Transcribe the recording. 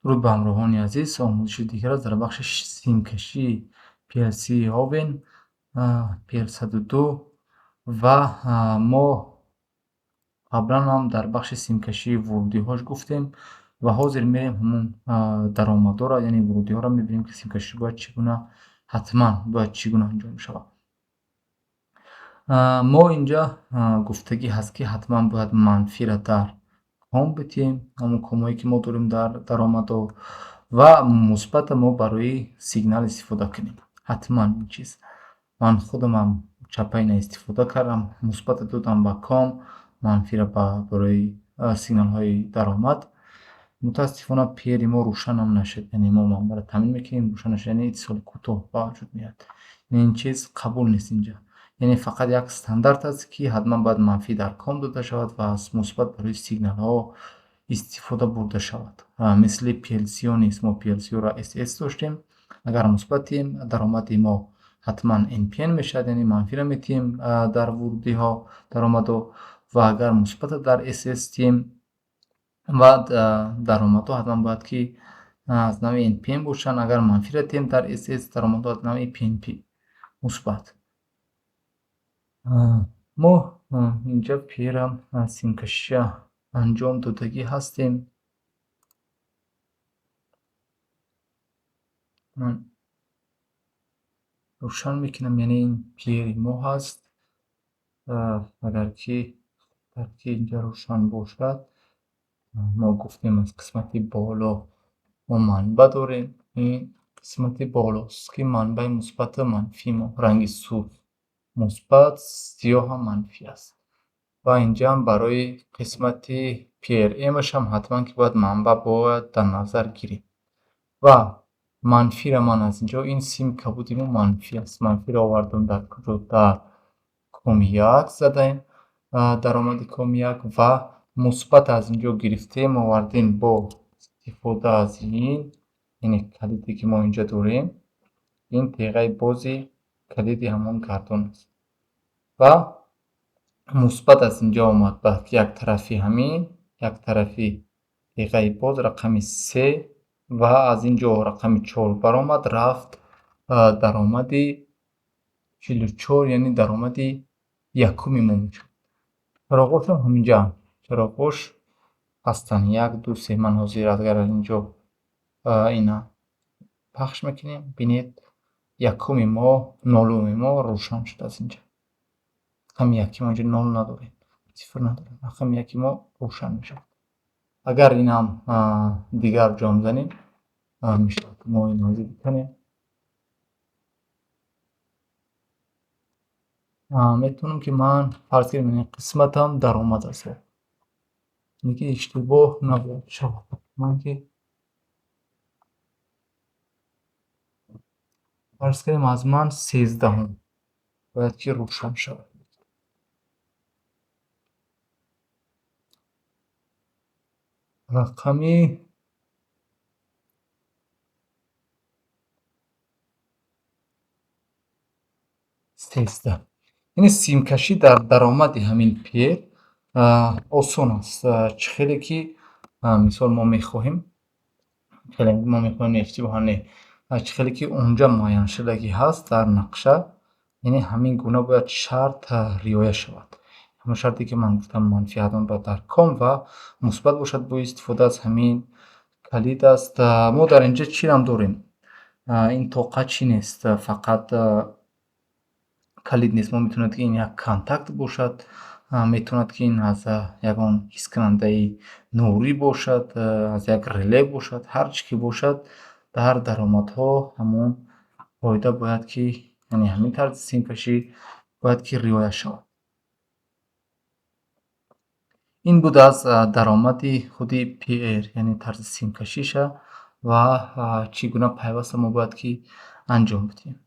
Дуруд ба ҳамроҳони азиз. Омӯзиши дигар аст дар бахши симкашии PLC Owen PL102 ва мо қаблан ҳам дар бахши симкашии вурудиҳош гуфтем ва ҳозир мерем ҳамун даромадҳоро, яъне вурудиҳоро мебинем, ки симкашӣ бояд чӣ гуна, ҳатман бояд чӣ гуна анҷом шавад. Мо инҷа гуфтагӣ ҳаст, ки ҳатман бояд манфиро дар COM битиҳем, ҳамун COM ое ки мо дорем дар даромадҳо, ва мусбата мо барои сигнал истифода кунем. Ҳатман ин чиз. Ман худамам чапа ина истифода кардам, мусбата додам ба COM, манфиро барои сигналҳои даромад. Мутаассифона, PL мо рӯшанам нашуд, яъне мо манбаъро таъмин мекунем, рӯшан нашуд, яъне иттисоли кӯтоҳ ба вуҷуд меояд. Ин чиз қабул нест инҷа. Яъне фақат як стандарт аст, ки ҳатман бояд манфӣ дар COM дода шавад ва мусбат барои сигналҳо истифода бурда шавад. Мисли PLC-ҳо нест. Мо PLC-ро SS доштем. Агар мусбат диҳем, даромади мо ҳатман NPN мешавад, яъне манфиро метиҳем дар вурудиҳо, даромадҳо, ва агар мусбата дар SS диҳем ва даромадҳо ҳатман бояд ки аз навъи NPN бошанд. Агар манфиро диҳем дар SS, даромадҳо аз навъи PNP мусбат. Мо инҷа PL-ам симкашиша анҷом додагӣ ҳастем. Ман рӯшан мекунам, яъне ин PL мо ҳаст. Агар ки инҷа рӯшан бошад, мо гуфтем, аз қисмати боло мо манбаъ дорем. Ин қисмати болост, ки манбаи мусбату манфии мо ранги сурх мусбат, сиёҳам манфӣ аст. Ва инҷаам барои қисмати PRM-ашам ҳатман ки бояд манбаъ бояд дар назар гирем. Ва манфиро ман аз инҷо, ин сим кабуди мо манфӣ аст. Манфиро овардам дар куҷо? Дар COM як задаем, даромади COM як, ва мусбат аз инҷо гирифтем, овардем бо истифода аз ин, яъне калиде ки мо инҷа дорем, ин теғаи бози калиди ҳамон гардон аст. Ва мусбат аз инҷо омад ба як тарафи ҳамин, як тарафи теғаи боз рақами се, ва аз ин ҷо рақами чор баромад, рафт даромади 44, яъне даромади якуми мо мешавад. Чароғошам ҳаминҷаанд. Чароғош ҳастанд як, ду, се. Ман ҳозир агар аз инҷо ина пахш мекунем, бинед, якуми мо, нолуми мо рӯшан шуд аз инҷа. Рақами яки мо инҷо нол надорем, сифр надорем. Рақами яки мо рӯшан мешавад. Агар инам дигар ҷом занем, мешавад. Мо ин ҳозир бикунем. Метавонам ки ман фарз кунем, ин қисматам даромад аст. Ки иштибоҳ набояд шавад. Ман ки фарз кунем, аз ман 13-ҳум бояд ки рӯшан шавад. Рақами 13. Яъне симкашӣ дар даромади ҳамин PL осон аст. Чӣ хеле ки мисол мо мехоҳем, хеле мо мехоҳем, не, иштибоҳан не, чӣ хеле ки унҷа муайяншудагӣ ҳаст дар нақша, яъне ҳамин гуна бояд шарт риоя шавад. Ҳамон шарте ки ман гуфтам, манфӣ ҳатман бояд дар COM ва мусбат бошад, бо истифода аз ҳамин калид аст. Мо дар инҷа чирам дорем? Ин тоқа чӣ нест, фақат калид нест. Мо метавонад ки ин як контакт бошад, метавонад ки ин аз ягон ҳискунандаи нурӣ бошад, аз як реле бошад, ҳар чӣ ки бошад, дар даромадҳо ҳамон қоида бояд ки, яъне ҳамин тарзи симкашӣ бояд ки риоя шавад. Ин буд аз даромади худи PR, яъне тарзи симкашиша ва чӣ гуна пайваста мо бояд ки анҷом бидиҳем.